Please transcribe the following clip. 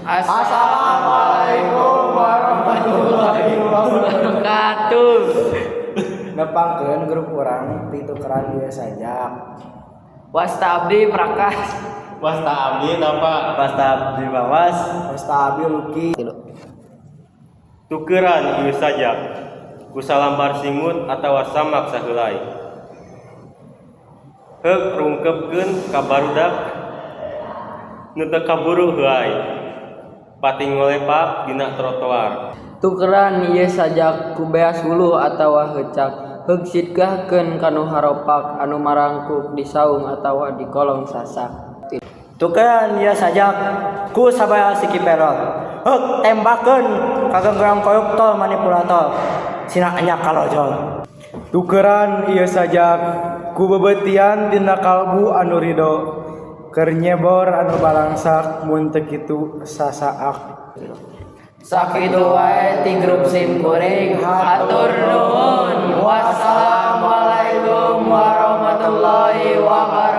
Assalamualaikum warahmatullahi wabarakatuh. Nepangkeun grup urang ti tukeran ieu sajak. Wasta abdi Prakas. Wasta abdi Napa. Wasta abdi Bawas. Wasta abdi Luki. Tukeran ieu sajak ku salambar singut atawa samak saheulai. Heuk rungkebkeun ka barudak nu teu kaburu heuay pating ngolepak dina trotoar. Tukeran ieu sajak ku beas wuluh atawa heucak. Heug sidgahkeun ka nu haropak anu marangkuk di saung atawa di kolong sasak. Tukeran ieu sajak ku sabaya siki perot. Heuk tembakeun ka genggerang koruptor manipulator. Sina enya kalojol. Tukeran ieu sajak ku bebeutian tina kalbu anu ridho keur nyebor anu balangsak mun teu kitu sasaak. Sakitu wae ti grup sim kuring, hatur nuhun. Wassalamualaikum warahmatullahi wabarakatuh.